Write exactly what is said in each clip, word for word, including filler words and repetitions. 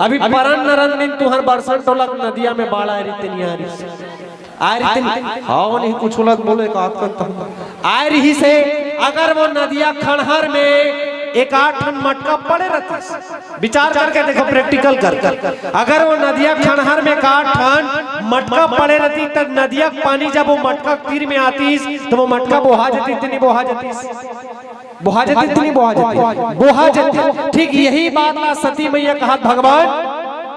अभी परन नरन दिन तुहर बरसन टोलक नदिया में बाढ़ आए रहिते, नहीं आ रहिस? आए रहिते नहीं? हाँ, नहीं कुछ लग बोले का आजकल तो। आए रहिसे, अगर वो नदिया खंडहर में एक आठ ठन मटका पड़े रहतिस, विचार करके देखो, प्रैक्टिकल कर, कर। अगर वो नदिया खंडहर में एक आठ ठन मटका पड़े रहतिस, तब नदिया के पानी जब वो मटका के तीर में आतिस, तो वो मटका बोहा जातिस कि नहीं बोहा जातिस? बोहा जातिस कि नहीं बोहा जातिस? बोहा जातिस। ठीक यही बात ला सती मैया कहत, भगवान,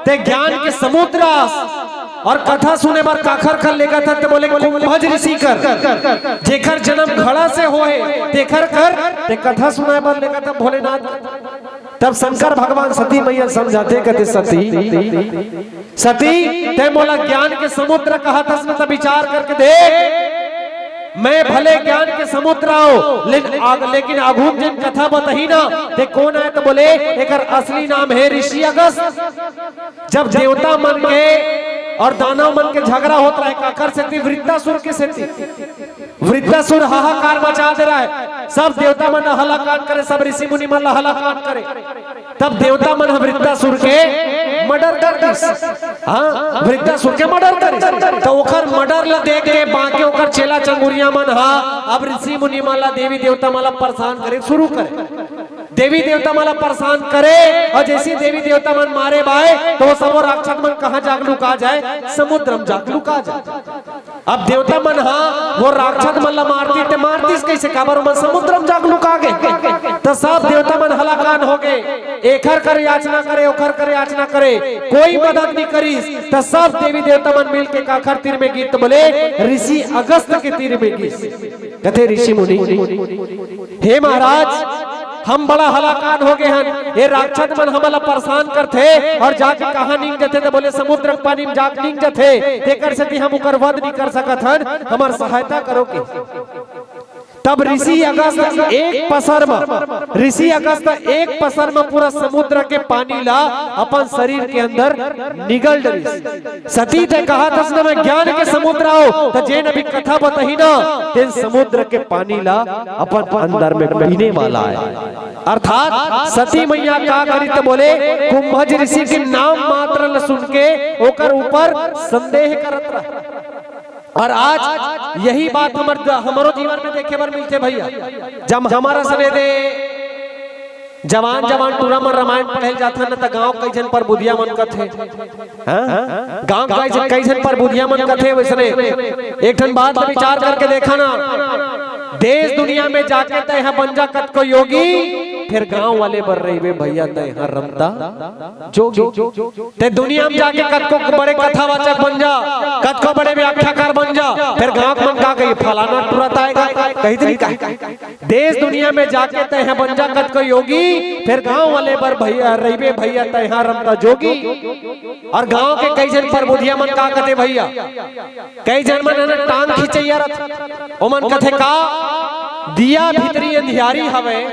तैं ज्ञान के समुद्र आस अउ कथा सुने बर काखर कर लेगत हस? त बोले, कुंभज ऋषि कर, जेकर जन्म घड़ा से होए, तेखर कर तैं कथा सुनाए बर लेगत हस भोलेनाथ। तब शंकर भगवान सती मैया समझाथे, कथे, सती, सती, तैं मोला ज्ञान के समुद्र कहत हस न, त विचार करके देख, मैं भले ज्ञान के समुद्र आंव, लेकिन आग-, लेकिन आघू म जेन कथा बताही ना, तैं कोन आय? त बोले, एकर असली नाम हे ऋषि अगस्त। जब देवता मन के अउ दानव मन के झगड़ा होत रहे, काखर सेती? वृत्तासुर के सेती। वृत्तासुर हाहाकार मचा दे रहे, सब देवता मन हलाकान करे, सब ऋषि मुनि मन ला हलाकान करे। तब देवता मन ह वृत्तासुर के मर्डर कर दिस। हाँ, वृत्तासुर के मर्डर कर दिस। त ओखर मर्डर ल देख के बाकी ओखर चेला चंगुरिया मन ह अब ऋषि मुनि मन ला, देवी देवता मन ला परेशान करे शुरू करे। देवी देवता मन ला परेशान करे अउ जइसे देवी देवता मन मारे बर आए त वो सबो राक्षस मन कहाँ जाके लुका जाए? समुद्र म जाके लुका जाए। अब देवता मन ह वो राक्षस मन ला मार दिस, त मार दिस कइसे? काबर ओमन समुद्र म जाके लुका गे। त सब देवता मन हलाकान हो गे, एखर कर याचना करे, ओखर कर याचना करे, कोई मदद नइ करिस। त सब देवी देवता मन मिल के काखर तीर में गिस? त बोले, ऋषि अगस्त के तीर में गिस। कथे ऋषि मुनि, हे महाराज, हम बड़ा हलाकान हो गे हन, ये राक्षस मन हमन ला परेशान करथे अउ जाके कहाँ नींग जथे? त बोले, समुद्र के पानी म जाके नींग जथे, तेकर सेती हम ओकर वध नइ कर सकत हन, हमर सहायता करो के। तब ऋषि अगस्त एक पसर म, ऋषि अगस्त एक पसर म पूरा समुद्र के पानी ला अपन शरीर के अंदर निगल डरिस। सती, तैं कहत हस न मैं ज्ञान के समुद्र आंव, त जेन अभी कथा बताही ना, तेन समुद्र के पानी ला अपन अंदर में पीने वाला आय। अर्थात सती मैया का करिस त बोले, कुंभज ऋषि के नाम मात्र ल सुन के ओकर ऊपर संदेह करत रहे। अउ आज यही बात हमर, हमरो जीवन में देखे बर मिलथे भइया। जब हमर सने दे जवान जवान टूरा मन रामायण पढ़े ल जाथन न, त गांव कई झन परबुधिया मन कथे। हाँ? गांव कई झन, कई झन परबुधिया मन कथे। वइसने एक ठन बात ला विचार करके देखा ना, देश दुनिया में जाके तैं ह बन जा कतको योगी, फेर गांव वाले बर रहिबे भइया तैं ह रमता जोगी। तैं दुनिया में जाके कतको बड़े कथावाचक बन जा, कतको बड़े व्याख्याकार बन जा, फेर गांव के मन का कही, फलाना टूरा त आय गा, कही त नहीं कही। देश दुनिया में जाके तैं ह बन जा कतको योगी, फेर गांव वाले बर भइया रहिबे भइया तैं ह रमता जोगी। अउ गांव के कई झन परबुधिया मन का कथे भइया, कई झन मन ह ना टांग खिंचइया रथे, ओमन कथे का, दिया भीतरी अंधियारी हवय,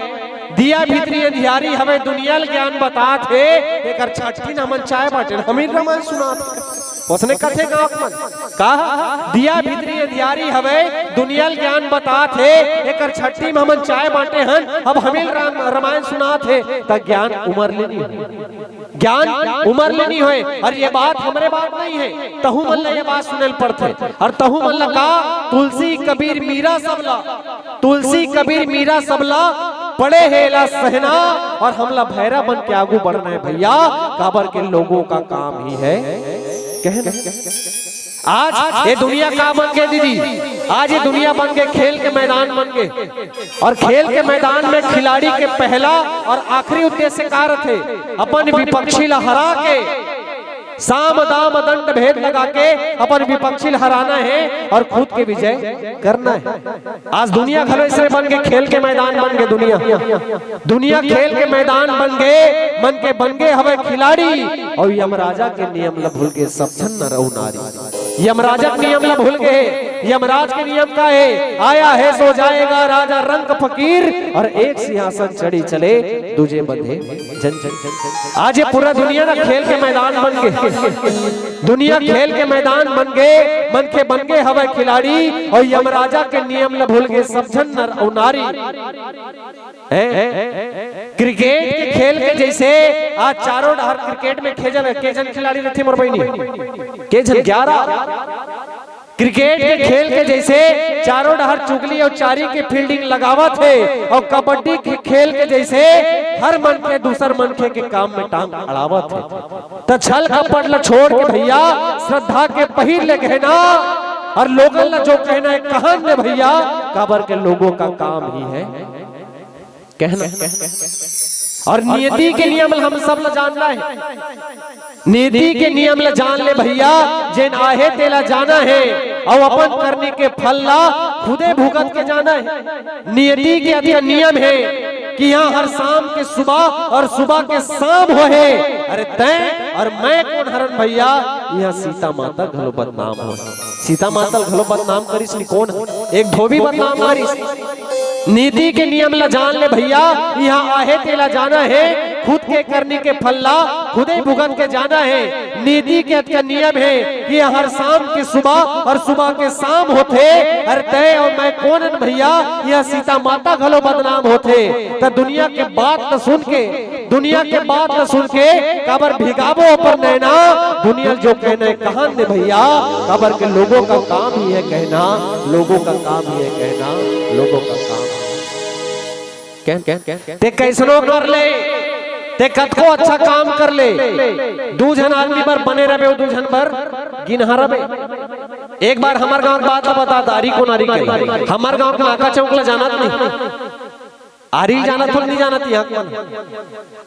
दिया भीतरी अंधियारी हवय, दुनिया ल ज्ञान बतात हे, एकर छट्ठी न हमन चाय बांटेन, हमिल रामायण सुनात हे। ओसने कथे गांव के मन का, दिया भीतरी अंधियारी हवय, दुनिया ल ज्ञान बतात हे, एकर छट्ठी म हमन चाय बांटे हन, अब हमिल राम-, रामायण सुनात हे, त ज्ञान उमर ले नइ होय। ज्ञान उमर ले नइ होय। अउ ये बात हमरे बात नइ हे, तहू मन ला ये बात सुने ल पड़थे। अउ तहू मन ला का, तुलसी कबीर मीरा सबला, तुलसी कबीर मीरा सबला पड़े हे एला सहना, अउ हमला भैरा बन के आगू बढ़ना हे भइया, काबर के लोगों का काम ही है कहना। आज ये दुनिया का बन गे दीदी, आज ये दुनिया बन गे, खेल के मैदान बन गे। अउ खेल के मैदान में खिलाड़ी के पहला अउ आखिरी उद्देश्य का रथे? अपन विपक्षी ला हरा के, साम दाम दंड भेद लगा के अपन विपक्षी ला हराना हे अउ खुद के विजय करना हे। आज दुनिया घलो अइसने बन गे, खेल के मैदान बन गे दुनिया। दुनिया खेल के मैदान बन गे, मन के बन गे हवय खिलाड़ी, अउ यमराजा के नियम ल भूल गे सब झन नर अउ नारी। यमराजा के नियम ला भूल गए। यमराज के नियम का है? आया है सो जाएगा, राजा रंक फकीर, और एक सिंहासन चढ़ी चले, दूजे बंधे जन जन। आज ये पूरा दुनिया ना खेल के मैदान बन गए, दुनिया खेल के मैदान बन गए, मनखे बन गए हवय खिलाड़ी, और यमराजा के नियम ला भूल गए सब झन नर अउ नारी। हैं? क्रिकेट के खेल के जैसे आज चारों डहर क्रिकेट में के झन, के झन खिलाड़ी रहिथे मोर बहिनी? के झन? ग्यारह। क्रिकेट के खेल के जैसे चारों डहर चुगली अउ चारी के फील्डिंग लगावत हे, अउ कबड्डी के खेल के जैसे हर मनखे दूसर मनखे के काम में टांग अड़ावत हे। त छल कपट ल छोड़ के भैया, श्रद्धा के पहिर ले गहना, अउ लोगन ल जो कहना हे कहन दे भैया, काबर के लोगों का काम ही है कहना। अउ नियति के नियम ल हम सब ल जानना हे। नियति के नियम ल जान ले भैया, जेन आहे तेला जाना हे, अउ अपन करनी के फल ला खुदे भुगत के जाना हे। नियति के अतका नियम हे कि इहाँ हर शाम के सुबह अउ सुबह के शाम होहे। अरे तैं अउ मैं कोन हरन भैया, इहाँ सीता माता घलो बदनाम होहे। सीता माता ल घलो बदनाम करिस नी कोन? एक धोबी बदनाम करिस। नियति के नियम ला जान ले भैया, इहाँ आहे तेला जाना हे, खुद के करनी के फल ला खुदे भुगत के जाना हे। नियति के अतका नियम हे कि हर शाम के सुबह अउ सुबह के शाम होथे। अरे तैं अउ मैं कोन हन भैया, इहाँ सीता माता घलो बदनाम होथे। त दुनिया के बात ल सुन के, दुनिया के बात ल सुन के काबर भिगाबो अपन नैना, दुनिया ल जो कहना हे कहन दे भैया, काबर के लोगों का काम ही है कहना, लोगों का काम ही है कहना, लोगों का काम। कह, कह, कह, कह। ते कइसनो कर ले, ते कतको अच्छा काम कर ले, दू झन आदमी बर बने रहिबे, अउ दू झन बर गिनहा रहिबे। एक बार हमर गांव के बात ल बता, आरी कोन आरी के? हमर गांव के नाका चौक ल जानत नहीं? आरी जानत हो, नहीं जानत? इहाँ के मन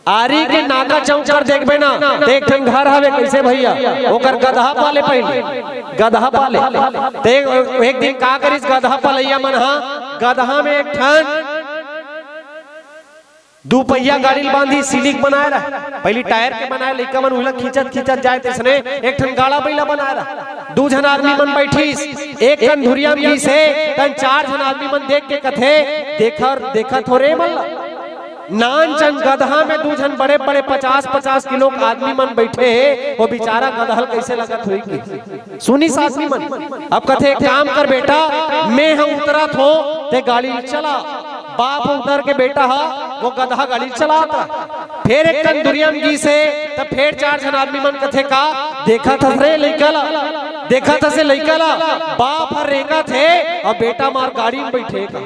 आरी के नाका चौक कर देखबे ना, त एक ठन घर हवे। कइसे भैया? ओकर गदहा पाले, पहली गदहा पाले। ते एक दिन का करिस गदहा पलैया मन हा, गदहा में एक ठन दू पहिया गाड़ी ल बांधी, सिलिक बनाए रहा, पहली टायर के बनाए, लइका मन उला खींचत खींचत जाए, तइसने एक ठन गाड़ा बइला बनाए रहा। दू झन आदमी मन बैठिस, एक कन धुरिया में गिस हे, तन चार झन आदमी मन देख के कथे, देखा, देखत हो रे मन ला, नान चन गदहा में दू झन बड़े बड़े पचास पचास किलो के आदमी मन बैठे हे, वो बेचारा गदहा ल कइसे लगत होही कि सुनिस आदमी मन। अब कथे, "एक काम कर बेटा, मैं ह उतरत हो, ते गाड़ी चला।" बाप उतर के बेटा ह वो गदहा गाड़ी चलात रहा। फेर एक कन दुरिया में गिस हे, त फेर चार झन आदमी मन कथे, "का देखत हस रे लइका ला, देखत हस रे लइका ला, बाप ह रेंगत हे अउ बेटा मार गाड़ी में बैठे का।"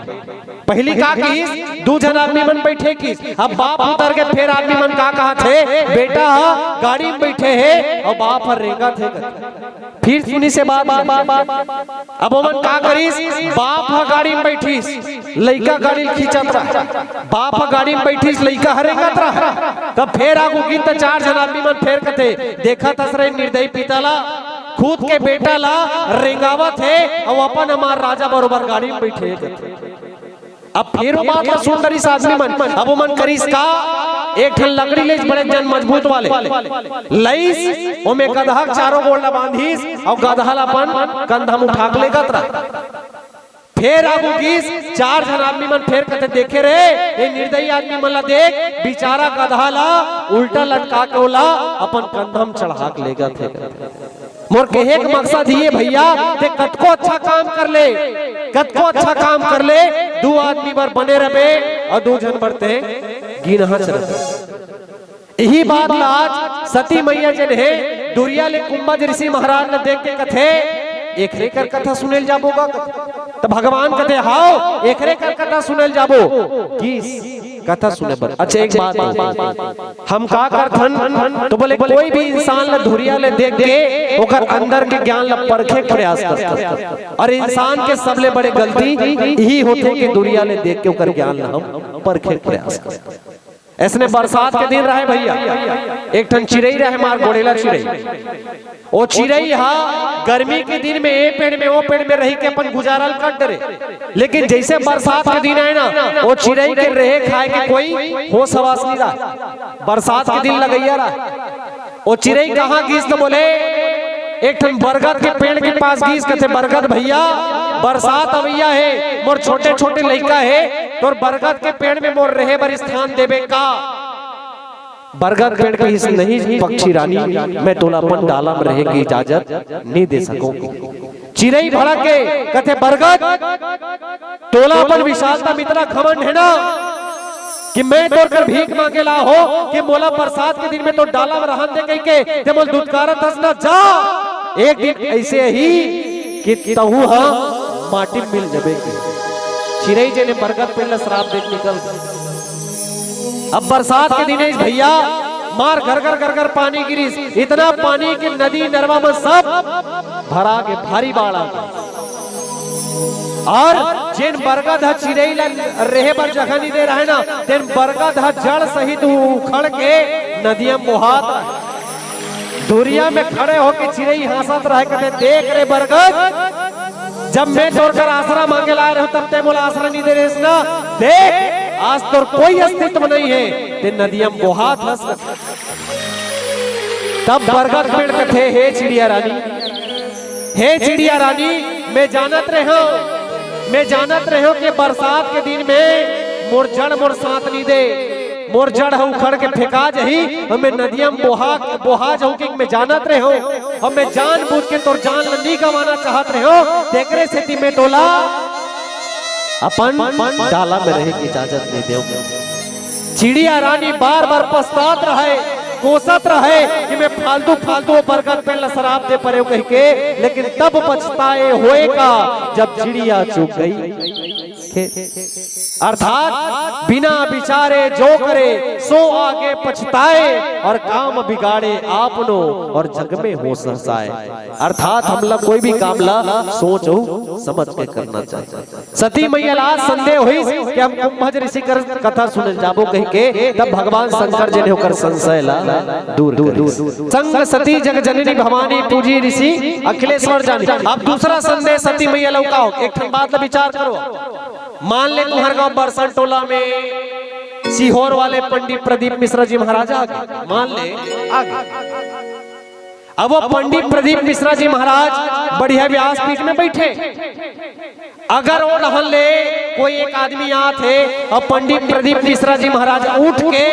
पहली का किस, दू झन आदमी मन बैठे किस, अब बाप उतर के फेर आदमी मन का कहत हे, "बेटा ह गाड़ी में बैठे हे अउ बाप ह रेंगत हे।" फिर सुनिस ए बात, अब ओमन का करिस, बाप ह गाड़ी में बैठिस, लइका गाड़ी ल खींचत रहा, बाप ह गाड़ी में बैठिस, लइका ह रेंगत रहा। तब फेर आगू गिस त चार झन आदमी मन फेर कथे, "देखत हस रे निर्दयी पिता ला, खुद के बेटा ला रेंगावत हे अउ अपन हमार राजा बरोबर गाड़ी में बैठे हे।" अब फेर ओ बात ला सुन डरिस आदमी मन। अब ओमन करिस का, एक ठन लकड़ी लेइस बड़े जन मजबूत वाले, लइस, ओमे गदहा के चारों गोड़ ला बांधिस अउ गदहा ला अपन कंधा में उठा के लेगत रहा। फेर आगू गिस, चार झन आदमी मन फेर कथे, "देखे रे, ए निर्दयी आदमी मन ला देख, बेचारा गदहा ला उल्टा लटका के ओला अपन कंधा में चढ़ा के लेगत हे।" मोर कहे के मकसद ये भैया, ते कतको अच्छा काम कर ले, कतको अच्छा काम कर ले, दू आदमी बर बने रहिबे अउ दू झन बर ते गिनहा चलबे। इही बात ला आज सती मैया जेन हे, दुरिया ले कुंभज ऋषि महाराज ल देख के कथे, "एकरे कर कथा सुने ल जाबो गा?" त भगवान कथे, "हाव, एकरे कर कथा सुने ल जाबो।" गिस कथा सुने बर। अच्छा, एक बात हे, हम का करथन, त बोले, कोई भी इंसान ल दुरिया ले देख के ओकर अंदर के ज्ञान ल परखे के प्रयास करथन। अउ इंसान के सबले बड़े गलती इही होथे कि दुरिया ले देख के ओकर ज्ञान ल हम परखे के प्रयास करथन। अइसने बरसात के दिन रहे भैया, एक ठन चिरई रहे, मार गोड़ेला चिरई। ओ चिरई हा गर्मी के दिन में ए पेड़ में ओ पेड़ में रहि के अपन गुजारा ल कर डरे, लेकिन जइसे बरसात के दिन आए ना, ओ चिरई के रेहे खाए के कोई होस हवास नइ रहा। बरसात के दिन लगइया रहा, ओ चिरई कहाँ गिस त बोले, एक ठन बरगद के पेड़ के पास गिस, कथे, "बरगद भैया, बरसात अवइया हे, मोर छोटे-छोटे लइका हे, तोर बरगद के पेड़ में मोर रहे बर स्थान देबे का?" बरगद पेड़ कहिस, "नहीं पक्षी रानी, मैं तोला अपन डाला में रहे के इजाजत नहीं दे सकूं।" चिरई भड़क के कथे, "बरगद, तोला अपन विशालता में इतना घमंड हे ना कि मैं तोर कर भीख मांगे ला हो कि मोला बरसात के दिन में तोर डाला में रहन दे कहिके ते मोला दुत्कारत हस ना, जा, एक दिन अइसे आही कि तहूं ह माटी में मिल जबे।" चिरई जेन हे बरगद पेड़ ला श्राप दे के निकल गे। अब बरसात के दिन हे भैया, मार घर घर घर घर पानी गिरिस, इतना पानी कि नदी नरवा में सब भरा गे, भारी बाढ़ आ गे। और जेन बरगद ह चिरई ला रहे बर जगह नहीं दे रहे ना, तेन बरगद ह जड़ सहित उखड़ के नदिया में बोहात रहे। दुरिया में खड़े होके चिरई हाँसत रहे, कथे, "देख रे बरगद, जब मैं तोर कर आसरा मांगे ला रहे हूं, तब ते मोला आसरा नहीं दे रहे ना। देख, आज तोर कोई अस्तित्व नहीं है, ते नदिया में बोहात हस।" तब बरगद पेड़ कथे, "हे चिड़िया रानी, हे चिड़िया रानी, मैं जानत रहे हूं, मैं जानत रहे हूं कि बरसात के दिन में मोर जड़ मोर साथ नहीं दे, मोर जड़ ह उखड़ के फेंका जही, और मैं नदिया में बोहा, बोहा जाऊं कि मैं जानत रहे हूं, और मैं जानबूझ के तोर जान ल नहीं गंवाना चाहत रहे हूं, तेकरे सेती मैं तोला अपन डाला में रहे के इजाजत नहीं देव।" चिड़िया रानी बार बार पछतात रहे, कोसत रहे कि मैं फालतू फालतू बरगद पेड़ ला श्राप दे परेव कहिके, लेकिन तब पछताए होए का जब चिड़िया चुग गई। अर्थात बिना विचारे जो करे सो आगे पछताए, और काम बिगाड़े आपनो और जग में होस हँसाए। अर्थात हमला कोई भी काम ला सोच अउ समझ के करना चाहिए। सती मैया ला संदेह होइस कि हम कुंभज ऋषि कर कथा सुने जाबो कहिके, तब भगवान शंकर जी ने ओकर संशय ला दूर करिस। संग सती जग जननी भवानी पूजी ऋषि अखिलेश्वर जानी। अब दूसरा संदेह सती मैया ला का हो, एक ठन बात ला विचार करो। मान ले तुम्हारे गांव बरसन टोला में सीहोर वाले पंडित प्रदीप मिश्रा जी महाराज आ गए, मान ले आ गए। अब वो पंडित प्रदीप मिश्रा जी महाराज बढ़िया व्यासपीठ में बैठे, अगर वो रहन ले कोई एक आदमी आत हे और पंडित प्रदीप मिश्रा जी महाराज उठ के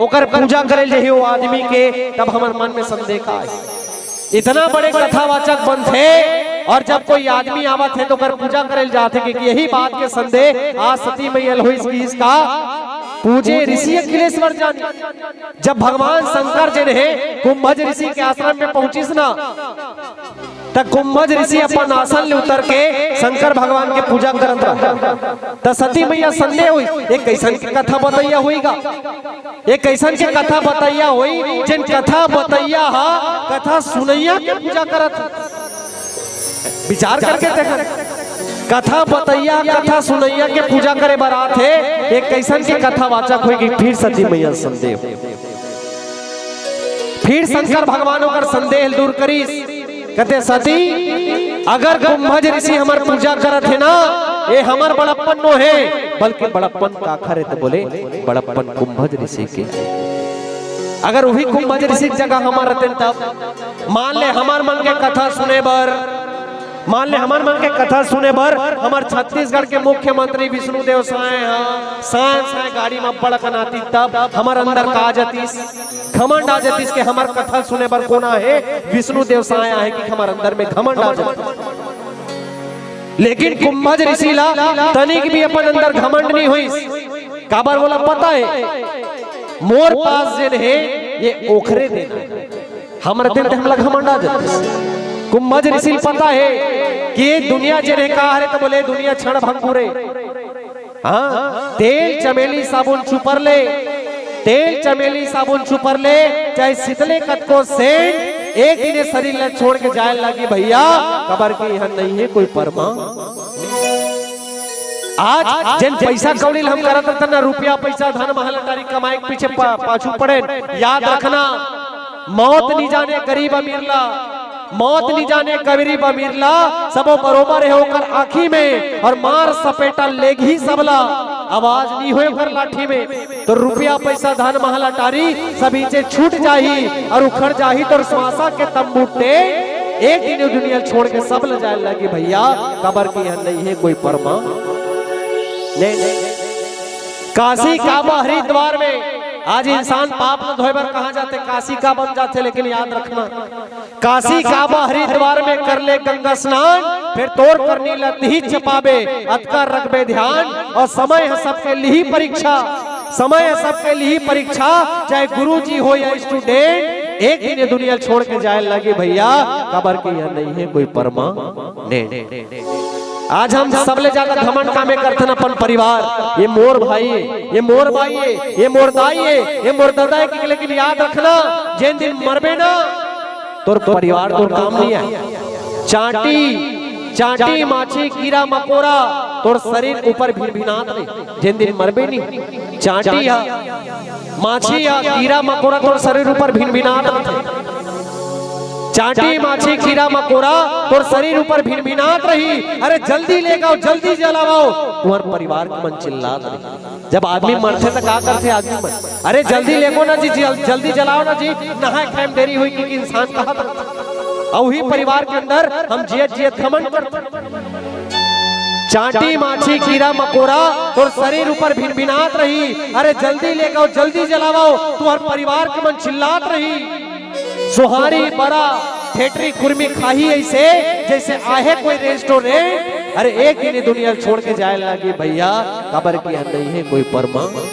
ओकर पूजा करे ले जही वो आदमी के, तब हमर मन में संदेह का आए? इतना बड़े कथावाचक बनथे और जब कोई आदमी आवत हे तो ओकर पूजा करे ले जाथे, क्योंकि यही बात के संदेह आज सती मैया ल होइस कि इसका पूजे ऋषि अखिलेश्वर जानी। जब भगवान शंकर जी ने कुंभज ऋषि के आश्रम में पहुंचिस ना, त कुंभज ऋषि अपन आसन ले उतर के शंकर भगवान के पूजा करत रहा। त सती मैया संदेह हुई, ये कैसन के कथा बतैया होइगा, ये कैसन के कथा बतैया होई, जेन कथा बतैया हा कथा सुनैया के पूजा करत हे। विचार करके देखा, कथा बतैया कथा सुनैया के पूजा करे बर आत हे, ये कैसन के कथावाचक होइगी। फिर सती मैया संदेह, फिर शंकर भगवान ओकर संदेह दूर करिस। कथे, सती, अगर कुंभज ऋषि हमर पूजा करत हे ना, ये हमर बड़प्पन नो हे, बल्कि बड़प्पन काखर हे? त बोले, बड़प्पन कुंभज ऋषि के। अगर उही कुंभज ऋषि के जगह हमर रहतेन तब, मान ले हमर मन के कथा सुने बर, मान ले हमर मन के कथा सुने बर हमर छत्तीसगढ़ के मुख्यमंत्री विष्णुदेव साय ह साय साय गाड़ी म बड़कन आतिस, तब हमर अंदर का आ जातिस? घमंड आ जातिस कि हमर कथा सुने बर कोन आए हे, विष्णुदेव साय आए हे कि हमर अंदर में घमंड आ जातिस। लेकिन कुंभज ऋषि ला तनिक भी अपन अंदर घमंड नहीं होइस। काबर ओला पता हे, मोर पास जेन हे, ये ओखरे देन हे। हमर देन ते हमला घमंड आ जातिस। कुंभज ऋषि ल पता हे कि ये दुनिया जेन हे का हरे, त बोले, दुनिया क्षण भंगुर हे। हाँ, तेल चमेली साबुन छुपर ले, तेल चमेली साबुन छुपर ले, चाहे सितले कतको सेंट, एक दिन ये शरीर ला छोड़ के जाए लागी भैया, काबर कि इहाँ नहीं हे कोई परमाण। आज जेन पैसा कौड़ी ल हम करत रहथन ना, रुपया पैसा धन महल अटारी कमाए के पीछे पा-, पाछू पड़ेन, याद रखना, मौत नी जाने गरीब अमीर ला, मौत नी जाने गरीब अमीर ला, सबो बरोबर हे ओकर आँखी में, और मार सपेटा लेगही सबला, आवाज नी होय ओकर लाठी में। तो रुपया पैसा धन महल अटारी सब इचे छूट जाही और उखड़ जाही तोर श्वासा के तंबू टेंट। एक दिन ये दुनिया छोड़ के सब ल जाए लगी भैया, काबर कि यहाँ नहीं है कोई परमानेंट। काशी काबा हरिद्वार में आज इंसान पाप ल धोए बर कहाँ जाथे, काशी काबा म जाथे, लेकिन याद रखना, काशी काबा हरिद्वार में कर ले गंगा स्नान, फिर तोर करनी ल तिही चपाबे, अतका रखबे ध्यान, और समय ह सबके लिही परीक्षा, समय ह सबके लिही परीक्षा, चाहे गुरु जी हो या स्टूडेंट, एक दिन ये दुनिया छोड़ के जाए लगी भैया, काबर कि यहाँ नहीं है कोई परमानेंट। आज हम सबले ज्यादा घमंड कामे करथन अपन परिवार, ये मोर भाई है, ये मोर बाई है, ये मोर दाई है, ये मोर ददा है, कि लेकिन याद रखना, जेन दिन मरबे ना, तोर परिवार तोर काम नहीं आए। चांटी, चांटी, माछी, कीरा मकोरा तोर शरीर ऊपर भिनभिनात रही, जेन दिन मरबे नहीं। चांटी हा, माछी हा, कीरा मकोरा तोर शरीर ऊपर भिनभिनात रथे। चांटी, माछी, कीरा मकोरा तोर शरीर ऊपर भिनभिनात रही। अरे जल्दी लेगाओ, जल्दी जलावाओ, तुम्हार परिवार के मन चिल्लात रही। जब आदमी मरथे त का करथे आदमी मन? अरे जल्दी लेगो ना जी, जल-, जल्दी जलाओ ना जी, नहाए खाए में देरी होई, क्योंकि इंसान कहा था। और वही परिवार के अंदर हम जियत जियत घमंड करते। चांटी, माछी, कीरा मकोरा तोर शरीर ऊपर भिनभिनात रही। अरे जल्दी लेगाओ, जल्दी जलावाओ, तुम्हार परिवार के मन चिल्लात रही। सोहारी, बरा, ठेठरी, कुर्मी खाही ऐसे, जैसे आहे कोई रेस्टोरेंट। अरे एक दिन ये दुनिया छोड़ के जाए लगी भैया, काबर कि यहाँ नहीं है कोई परमानेंट।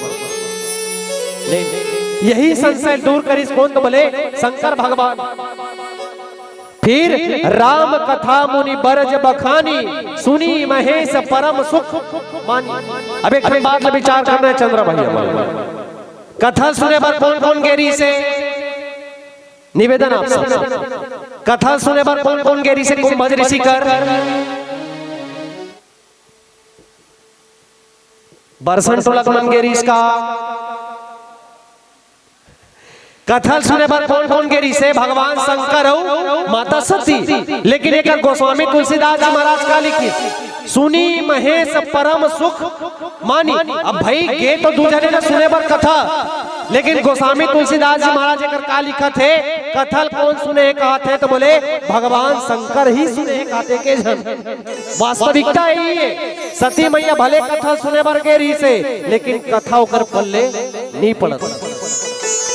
यही संशय दूर करिस कोन तो बोले, शंकर भगवान। फिर राम कथा मुनि बरज बखानी, सुनी महेश परम सुख मानी। अब एक ठन बात ल विचार करना है चंद्र भैया, कथा सुने बर कोन कोन गे रिहिसे? निवेदन आप सब, कथा सुने बर कोन कोन गे रिहिसे कुंभज ऋषि कर? बरसन टोला के मन गे रिहिस का? कथा सुने बर कोन कोन गे रिहिसे? भगवान शंकर अउ माता सती। लेकिन एकर गोस्वामी तुलसीदास जी महाराज का लिखिस, सुनी महेश परम सुख मानी। अब भाई गे तो दू झने न सुने बर कथा, लेकिन गोस्वामी तुलसीदास जी महाराज एकर का लिखत हे, कथा ल कोन सुने हे कहत हे तो बोले भगवान शंकर ही सुने हे कहत हे के झन। वास्तविकता यही है, सती मैया भले कथा सुने बर गे रिहिसे, लेकिन कथा ओकर पल्ले नी पड़त।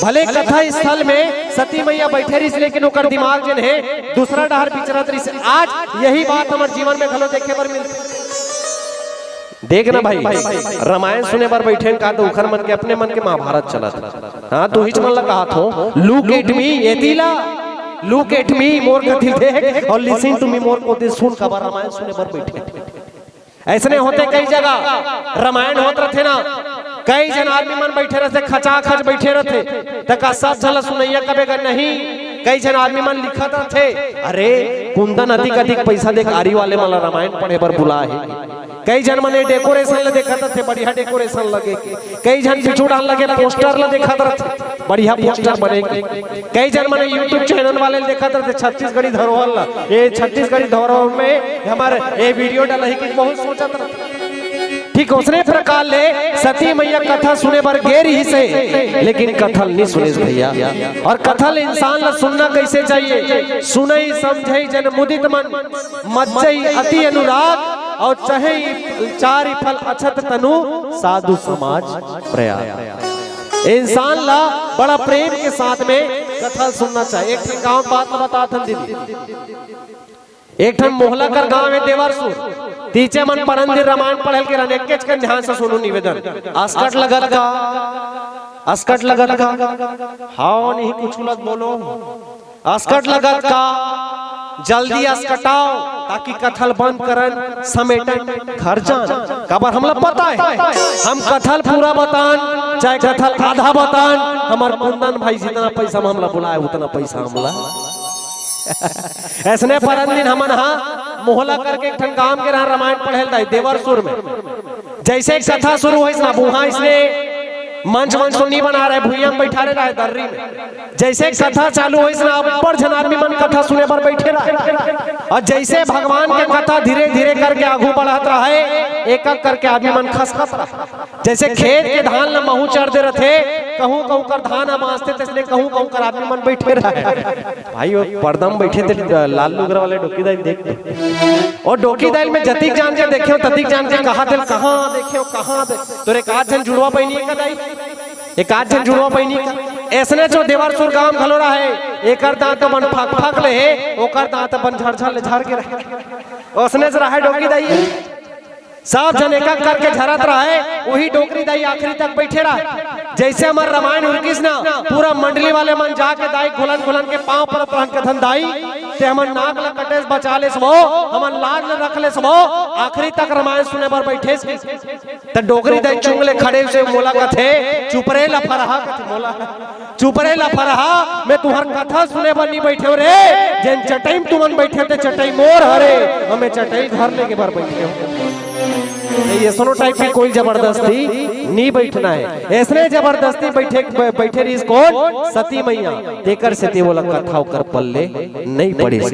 भले कथा स्थल में सती मैया बैठे रिहिस, लेकिन ओकर दिमाग जेन हे दूसरा डहर विचरत रिहिस। आज यही बात हमर जीवन में घलो देखे बर मिलथे। देख ना भाई, रामायण सुने बर बैठे का तो उखर मन के, अपने मन के महाभारत चलत। हाँ, तो हिच मन ला कहा थो, look at me, एती ला, look at me, मोर कति देख, और listen to me, मोर कोति सुन, काबर रामायण सुने बर बैठे। ऐसने होथे कई जगह रामायण होत रथे ना, कई झन आदमी मन बैठे रथे, खचाखच बैठे रथे, त का सब झन ला सुनइया कबे गा नहीं? कई झन आदमी मन लिखत रथे, अरे कुंदन अधिक अधिक पैसा देके आरी वाले मन ला रामायण पढ़े बर बुलाए हे। कई झन मन decoration ला देखत रथे, बढ़िया decoration लगे के। कई झन पीछू डाहन लगे poster ला देखत रथे, बढ़िया poster बने के। कई झन मन YouTube channel वाले ल देखत रथे, छत्तीसगढ़ी धरोहर ला, ये छत्तीसगढ़ी धरोहर में हमर ये video डलही कि बहुत सोचत रथे। ठीक ओसने प्रकार ले सती मैया कथा सुने बर गे रिहिसे, लेकिन कथा ल नी सुनिस भैया। और कथा ल इंसान ला सुनना कैसे चाहिए? सुनई समझई जन मुदित मन, मज्जई अति अनुराग, और चहई चारि फल अछत तनु, साधु समाज प्रयाग। इंसान ला बड़ा प्रेम के साथ में कथा सुनना चाहिए। एक ठन गाँव बात ल बतात हन दीदी, एक ठन मोहला कर गाँव हे देवरसुर, तीचे मन परन दिन रामायण पढ़े ल गे रहन, एकेच कन ध्यान से सुनहू निवेदन। असकट लगत का, असकट लगत का, हाव नहीं कुछ लगत बोलो। असकट लगत का, जल्दी असकटाव, ताकि कथा ल बंद करन, समेटन, घर जान। काबर हमला पता हे, हम कथा ल पूरा बतान, चाहे कथा ल आधा बतान, हमर कुंदन भाई जितना पैसा में हमला बुलाए, उतना पैसा हमला। ऐसने परन दिन हमन हा मोहला करके एक ठन गांव गे रहन रामायण पढ़े ल दाई देवरसुर में। जैसे कथा शुरू होइस ना, अब उहाँ इसने मंच वंच तो नहीं बना रहे, भुइयां में बैठा रहे, रहे दर्री में। जैसे कथा चालू होइस ना, अब्बड़ झन आदमी मन कथा सुने बर बैठे रहे। और जैसे भगवान के कथा धीरे धीरे करके आगू बढ़त रहे, एक एक करके आदमी मन खसकत रहे। जैसे खेत के धान ल महू चर दे रथे, कहूँ कहूँ कर धान ह बाँचथे, तइसने कहूँ कहूँ कर आदमी मन बइठे रहय। भाई, वो पर्दा म बइठे ते लाल लुगरा वाले डोकी दाई ल देख। अउ डोकी दाई ल मैं जतिक जान के देखेंव, ततिक जान के कहा दे, कहाँ देखेंव, कहाँ दे। तोर एकाध झन जुड़वा बहिनी हे का दाई? एकाध झन जुड़वा बहिनी हे का? अइसने जो देवरसुर गाँव घलो रहय, एकर दाँत मन फक फक ले हे, ओकर दाँत मन झरझर ले झर के रहय। ओसने से रहय डोकी दाई। सब झन एक एक करके झरत रहय, उही डोकरी दाई आखिरी तक बइठे रहय। जइसे हमर रमायन उरकिस ना, पूरा मंडली वाले मन जाके दाई घुलन घुलन के पाँव परत रहन, कथन, "दाई, तें हमन नाक ल कटे से बचा लेस वो, हमन लाज ल रख लेस वो, आखिरी तक रमायन सुने बर बइठेस।" त डोकरी दाई चुंग ले खड़े होइस, मोला कथे, "चुप रे लफरहा," कथे, "मोला।" चुप रे लफरहा, मैं तुँहर कथा सुने बर नइ बइठेंव रे, जेन चटई म तुमन बइठे ते चटई मोर हरे, अउ मैं चटई घर लेगे बर बइठेंव। अइसनो टाइप के कोई जबरदस्ती नइ बइठना हे। अइसने जबरदस्ती बइठे, बइठे रहिस कोन? सती मइया। तेकर सेती ओला कथा ओकर पल्ले नइ पड़िस।